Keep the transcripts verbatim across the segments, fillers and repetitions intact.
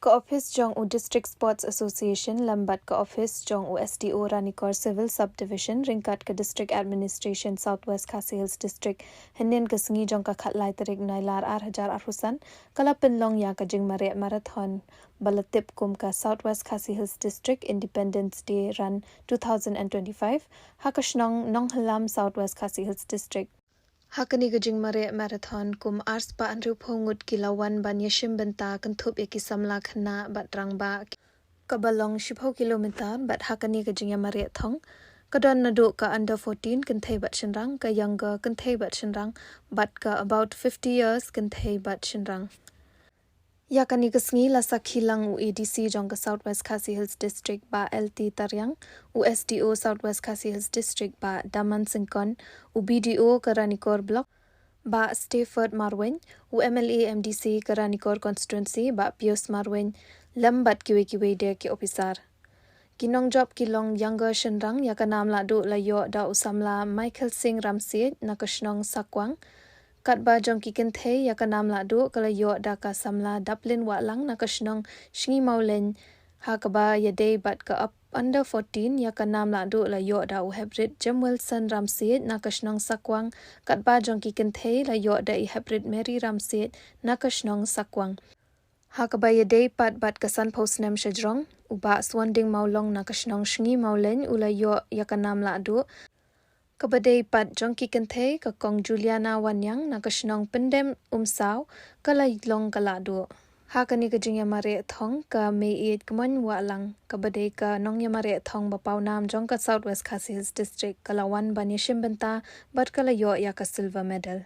Ka ophis jong u District Sports Association lem bad ka ophis jong u S D O Ranikor Civil Subdivision ryngkat ka District Administration South West Khasi Hills District hynnin ka sngi jong ka khatlai tarik Nailar ar hajar arphew san ka la pynlong ïa ka jingmareh marathon ba la tip kum ka South West Khasi Hills District Independence Day Run two thousand and twenty-five ha ka shnong Nonghylam, South West Khasi Hills District. Ha kane ka jingmareh marathon kum arspah hynriewphew ngut ki la wan ban ïashim bynta kynthup ïa ki samla khynnah bad rangbah kaba long shiphew kilometer bad ha kane ka jingïamareh thong ka don naduh ka under fourteen kynthei bad shynrang, ka younger kynthei bad shynrang bad ka about fifty years kynthei bad shynrang. Ïa kane ka sngi la sakhi lang u A D C jong ka South West Khasi Hills District Bah L T Tariang, u S D O South West Khasi Hills District Bah Daman Syngkon, u B D O ka Ranikor Block Bah Stafford Marwein, u M L A M D C ka Ranikor Constituency Bah Pius Marwein, lem bad kiwei kiwei de ki ophisar. Ki nongjop ki long younger shynrang ïa ka nam lahduh la ïoh da u samla Michael Singh Ramsiej na ka shnong Sakwang. Katba jong ki kynthei ïa ka nam lahduh ka la ïoh da ka samla Daplin Wahlang na ka shnong Sngi Mawlein, ha kaba ïadei bad ka up under fourteen ïa ka nam lahduh la ïoh da u heprit Jem Wilson Ramsiej na ka shnong Sakwang, katba jong ki kynthei la ïoh da i heprit Mary Ramsiej na ka shnong Sakwang. Ha kaba ïadei pat bad ka sanphew snem shajrong, u Bah Swanding Mawlong na ka shnong Sngi Mawlein u la ïoh ïa ka nam lahduh. Kaba dei pat jong ki kynthei ka Kong Juliana Waniang na ka shnong Pyndem Umsaw ka la long ka lahduh. Ha kane ka jingïamareh thong ka Mei Ïeit Kmoin Wahlang kaba dei ka nongïamareh thong ba pawnam jong ka South West Khasi Hills District ka la wan ban ïashim bynta bad ka la ïoh ïa ka silver medal.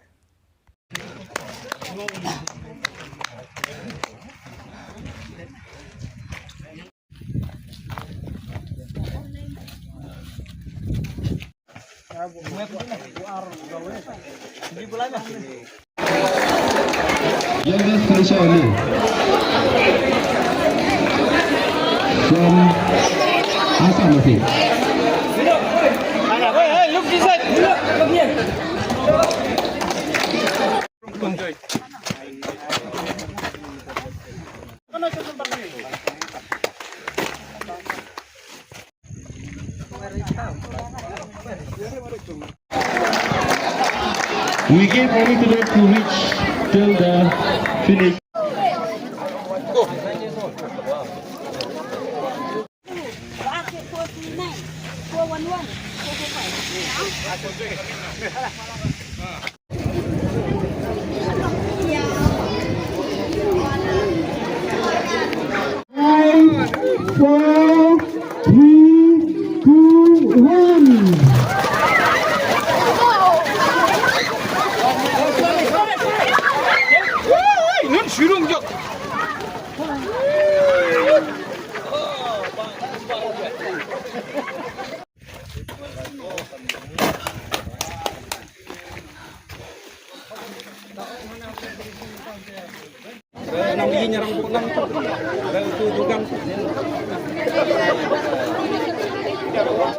Youngest finisher only from Assam, I think. Hey, hey, look this side. We give money to them to reach till the finish. Five, four, three, two, one.